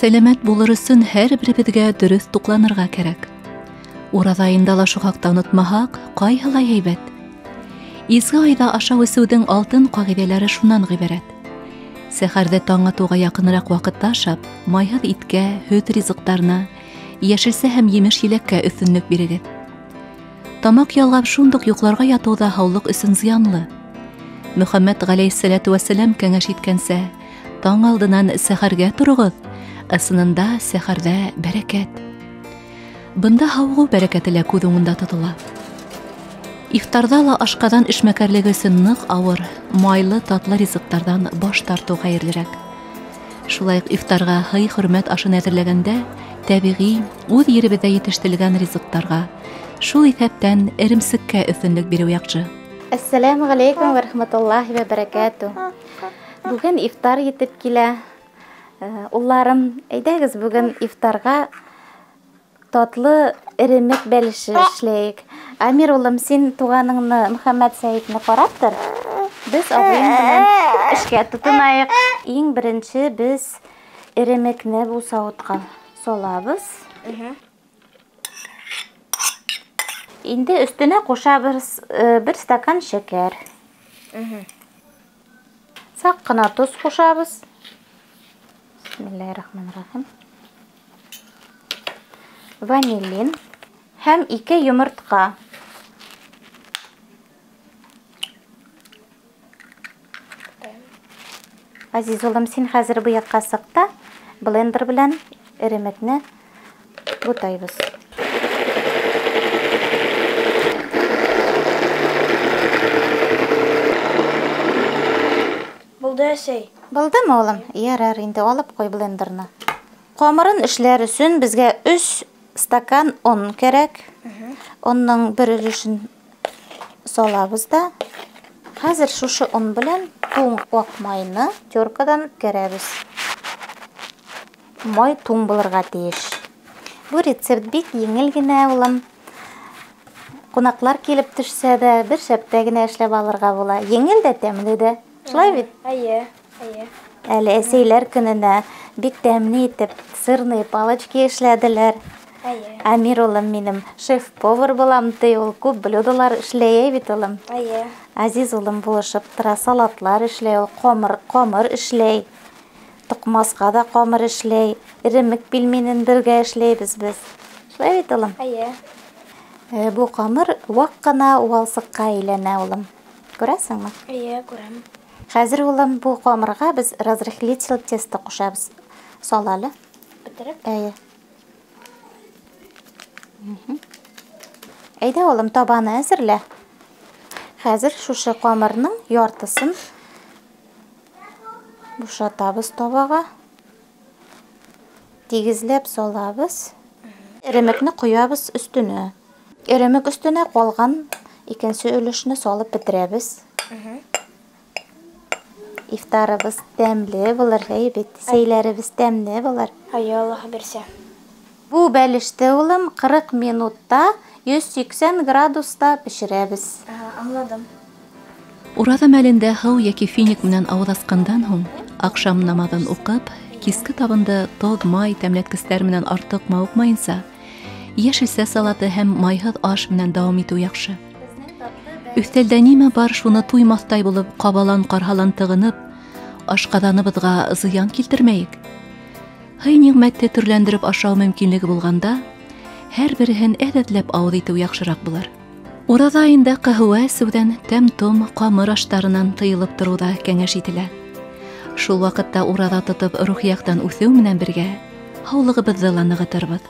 Сәләмәт булыр өсөн һәр беребеҙгә дөрөҫ туҡланырға кәрәк. Ураҙа айында ла шул хаҡта онотмаһаҡ, ҡайһылай һәйбәт. Изге айҙа ашау эсеүҙең алтын ҡағиҙәләре шунан ғибәрәт. Сәхәрҙе таң атыуға яҡыныраҡ ваҡытта ашап, майһыҙ иткә, һөт ризыҡтарына, йәшелсә һәм емеш-еләккә өҫтөнлөк бирегеҙ. Тамаҡ ялғап шундуҡ йоҡларға ятыу ҙа һаулыҡ өсөн зыянлы. Мөхәммәт ғәләйһиссәләтү вәссәләм кәңәш иткәнсә, таң алдынан сәхәргә тороғоҙ, ысынында сәхәрҙә бәрәкәт. Бында һауығыу бәрәкәте лә күҙ уңында тотола. Ифтарҙа ла ашҡаҙан эшмәкәрлеге өсөн ныҡ ауыр, майлы, татлы ризыҡтарҙан баш тартыу хәйерлерәк. Шулай уҡ ифтарға һый-хөрмәт ашын әҙерләгәндә тәбиғи, үҙ еребеҙҙә етештерелгән ризыҡтарға, шул иҫәптән эремсеккә өҫтөнлөк биреү яҡшы. Әссәләмү ғәләйкүм вә рәхмәтуллаһи вә бәрәкәтүһ. Бүген ифтар етеп килә. Улларым, әйҙәгеҙ бөгөн ифтарға татлы эремек бәлеше эшләйек. Амир улым, син туғаныңны Мөхәммәт Сәйетне ҡарап тор. Беҙ абыйың менән эшкә тотонайыҡ. Иң беренсе беҙ эремекне был сауытҡа салабыҙ. Инде өҫтөнә ҡушабыҙ бер стакан шәкәр. Саҡ ҡына тоҙ ҡушабыҙ. Бисмиллаһир-рахманир-рахим. Ванилин һәм 2 йомортҡа. Азиз улым, син хәҙер был яҡҡа сыҡ та блендер белән эремекне бутайбыҙ. Булды, әсәй. Булдымы, улым? Ярар, инде алып ҡуй блендерны. Ҡамырын эшләр өсөн беҙгә 3 стакан он кәрәк. Онның бер өлөшөн салабыҙ да. Хәҙер шушы он белән туң аҡ майны теркадан үткәрәбеҙ. Май туң булырға тейеш. Бу рецепт бик еңел генә, улым. Ҡунаҡлар килеп төшсә дә, бер шәптә генә эшләп алырға була. Еңел дә, тәмле дә. Шулай бит? Әйе, әйе. Әле әсәйләр көнөнә бик тәмле итеп сырные палочки эшләделәр. Әйе. Амир улым минем шеф-повар булам ти, ул күп блюдолар эшләй бит, улым. Әйе. Азиз улым булышып тора, салатлар эшләй, ул ҡамыр эшләй. Тоҡмасҡа да ҡамыр эшләй, эремек пельменен бергә эшләйбеҙ беҙ. Шулай бит, улым? Әйе. Бу ҡамыр ваҡ ҡына уалсыҡҡа әйләнә, улым. Күрәсеңме? Әйе, күрәм. Хәҙер, улым, бу ҡамырға беҙ разрыхлитель тесто ҡушабыҙ. Сал әле. Бөтөрөп? Әйе. Әйҙә, улым, табаны әҙерлә. Хәҙер шушы ҡамырның яртысын бушатабыҙ табаға. Тигеҙләп салабыҙ. Эремекне ҡоябыҙ өҫтөнә. Эремек өҫтөнә ҡалған икенсе өлөшөнө салып бөтөрәбеҙ. Ифтарыбыҙ тәмле булыр, әй бит. Сәйләребеҙ тәмле булыр. Әйе, Аллаһ бирсә. Бу бәлеште, улым, 40 минутта 180 градуста бешерәбеҙ. Ага, аңладым. Ураҙа мәлендә һыу йәки финик менән ауыҙ асҡандан һуң, аҡшам намаҙын уҡып, киске табынды тоҙ, май, тәмләткестәр менән артыҡ мауыҡмайынса, йәшелсә салаты һәм майһыҙ аш менән дауам итеү яҡшы. Өҫтәлдә нимә бар, шуны туймаҫтай булып, ҡабалан-ҡарһалан тығынып, ашҡаҙаныбыҙға зыян килтермәйек. Һый-ниғмәтте төрләндереп ашау мөмкинлеге булғанда, һәр береһен әҙәтләп ауыҙ итеү яҡшыраҡ булыр. Ураҙа айында ҡәһүә эсеүҙән, тәм-том, ҡамыр аштарынан тыйылып тороу ҙа кәңәш ителә. Шул ваҡытта ураҙа тотоп рухи яҡтан үҫеү менән бергә һаулығыбыҙҙы ла нығытырбыҙ.